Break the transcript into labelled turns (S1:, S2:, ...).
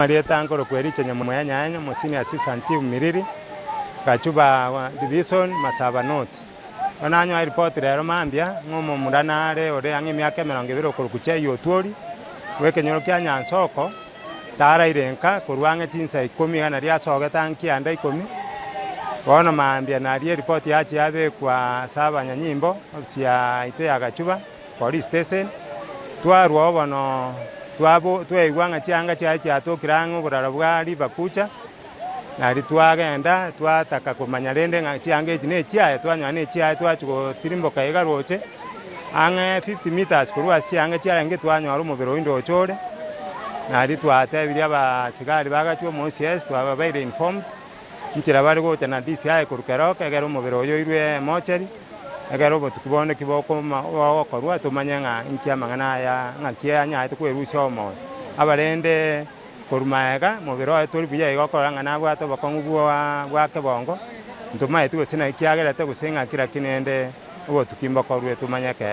S1: Marieta nkorokwa Ericha Nyamweya Nyaenyo, Omosenior Assistant Chief Miriri, Gachuba Division, Masaba North. Bono nanyora eripoti rero mambia, ng'a omomura nare ore ang'e emiaka 20 okorokwa Chei Otwori, bw'ekenyoro kia Nyansoko, taraire nka korwa ang'e chinsa ikomi iga naria asogete ang'e kianda ikomi, bono mambia naria eripoti yachia yabekwa ase abanyanyimbo, ofisi yaito ya Gachuba. Police station, twarwao bono twabo twaigwa ng'a chianga chiaye chiatokire ang'e oboraro bwa River Kucha, nario twagenda twataka komanya rende ng'a chianga echi na echiaye, twanyora na echiaye twachia gotirimboka iga roche, ang'e 50 metres korwa ase chianga chiarenge twanyora omobere oyio ndoche ore, nario twatebirie abasigari bagachwa omo OCS twababeire informed. Inchera bare gocha na DCI korwa Keroka, ekero omobere oyo oirwe mochari, ekero obotuko bonde ki bokoma bogokorwa tomanye ng'a inki amang'ana aya ng'aki anyarete kwerusia omoyo. Abarende korwa maega mobere oye tori buya iga okorora ng'a nabwate obokong'u bwa bwa kebongo, ntomaeti gose naki kiagerete gose ng'aki lakini rende obotuki mbokorwe tomanye ekeene.